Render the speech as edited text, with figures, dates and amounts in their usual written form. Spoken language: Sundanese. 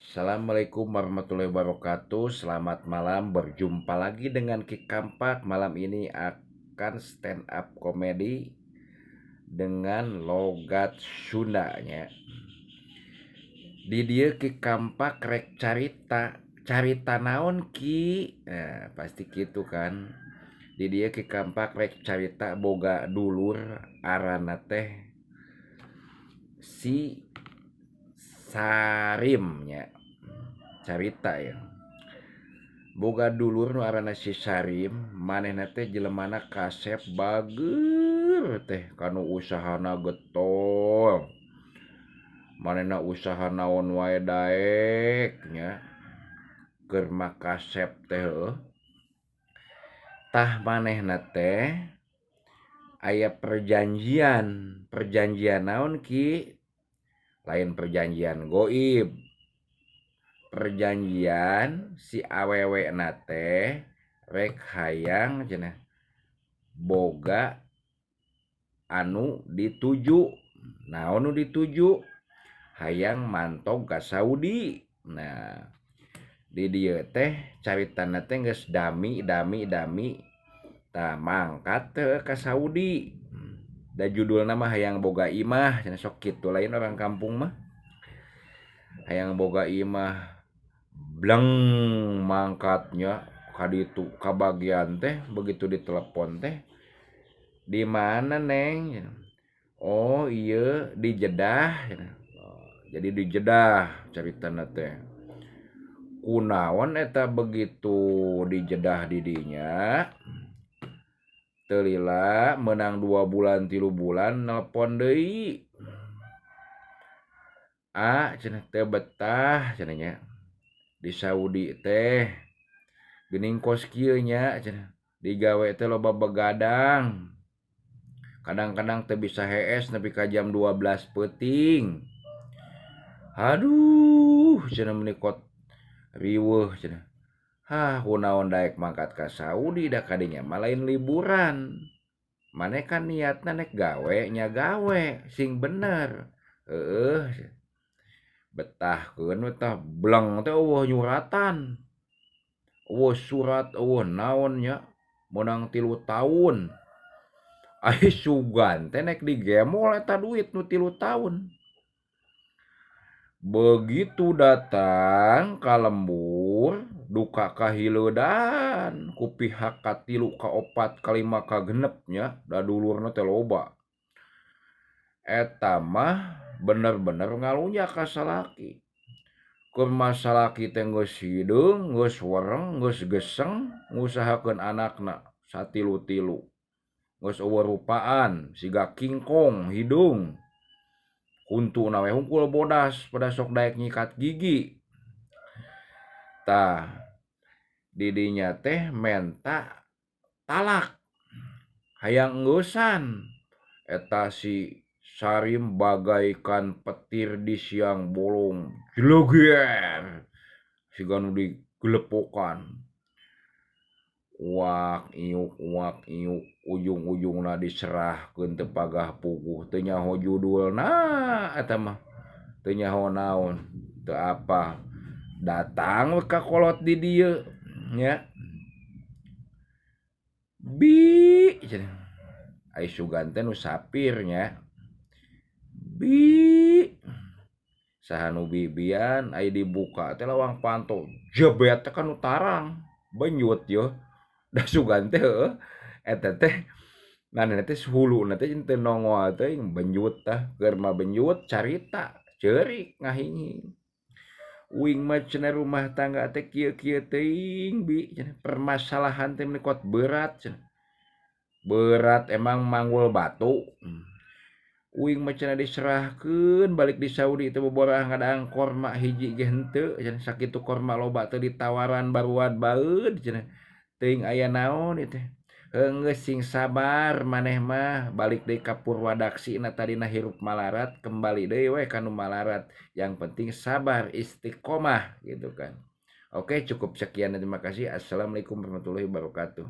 Assalamualaikum warahmatullahi wabarakatuh. Selamat malam, berjumpa lagi dengan Ki Kampak. Malam ini akan stand up komedi dengan logat Sundanya. Di dieu Ki Kampak rek carita, carita naon Ki? Nah, pasti gitu kan. Di dieu Ki Kampak rek carita boga dulur arana teh si Sarim nya. Carita ya. Boga dulur nu aranna si Sarim, manehna teh jelemana kasep bageur teh kanu usahana getol. Manehna usaha naon wae daek nya. Keur mah kasep teh heueuh. Tah manehna teh aya perjanjian, perjanjian naon Ki? Lain perjanjian goib. Perjanjian si awewe na teh rek hayang cenah boga anu dituju. Naon nu dituju? Hayang mantog ka Saudi. Nah, di dieu teh caritana teh geus dami dami dami tah mangkat teh ka Saudi. Da judulna mah hayang boga imah cenah, sok kitu lain orang kampung mah. Hayang boga imah bleng mangkatnya kaditu kabagian teh begitu ditelepon teh di mana Neng? Oh iya di Jeddah. Jadi di Jeddah caritana teh. Kunaon eta begitu di Jeddah didinya teu lila meunang 2 bulan 3 bulan nelpon deui. Ah cenah teu betah cenah nya. Di Saudi teh geuning kos kieu nya cenah digawe teh loba begadang. Kadang-kadang teu bisa hees nepi ka jam 12 peuting. Aduh cenah meuni kot riweuh cenah. Hah kunaon daek mangkat ka Saudi da kadinya mah lain liburan. Maneh kan niatna nek gawe nya gawe sing bener. Heueuh betahkeun we tah bleng teh eueuh nyuratan. Eueuh surat eueuh naon nya meunang 3 tahun. Ai sugan teh nek digemol eta duit nu 3 tahun. Begitu datang ka lembur duka kahileudan ku pihak ka-3 ka-4 ka-5 ka-6 nya da dulurna teh loba. Eta mah bener-bener ngalunya ka salaki. Keur mah salaki teh geus hideung, geus wereng, geus geseng ngusahakeun anakna satilu-tilu. Geus eueuh rupaan siga kingkong hideung. Huntuna we hungkul bodas pada sok daek nyikat gigi. Tah didinya teh menta talak. Hayang engeusan. Eta si Sarim bagaikan petir di siang bolong, jeleger siga nu digelepokan. Uak iuk ujung-ujungna diserahkeun teu pagah puguh, teu nyaho judulna eta mah, teu nyaho naon, teu apa. Datang we ka kolot di dieu nya. Bi cenah. Ai sugan teh nu sapir nya. Bi saha nu bibian ai dibuka teh lawang panto jebet teh kan nu tarang benyut yeuh. Da sugan teh heueuh eta teh manehna teh huluna teh teu nongol teuing benyut tah keur mah benyut carita ceurik ngahinghing. Uing mah cenah rumah tangga teh kieu-kieu teuing bi cenah permasalahan teh meuni kot berat cenah. Berat emang manggul batu. Uing mah cenah diserahkeun balik di Saudi teh boborah ngadaang korma hiji ge henteu cenah sakitu korma loba teh ditawaran baruan baeud cenah teuing aya naon ieu teh. Geus sing sabar maneh mah balik deui ka Purwadaksi na tadina hirup malarat kembali deui we ka nu malarat. Yang penting sabar istiqomah gitu kan. Oke cukup sekian dan terima kasih. Assalamualaikum warahmatullahi wabarakatuh.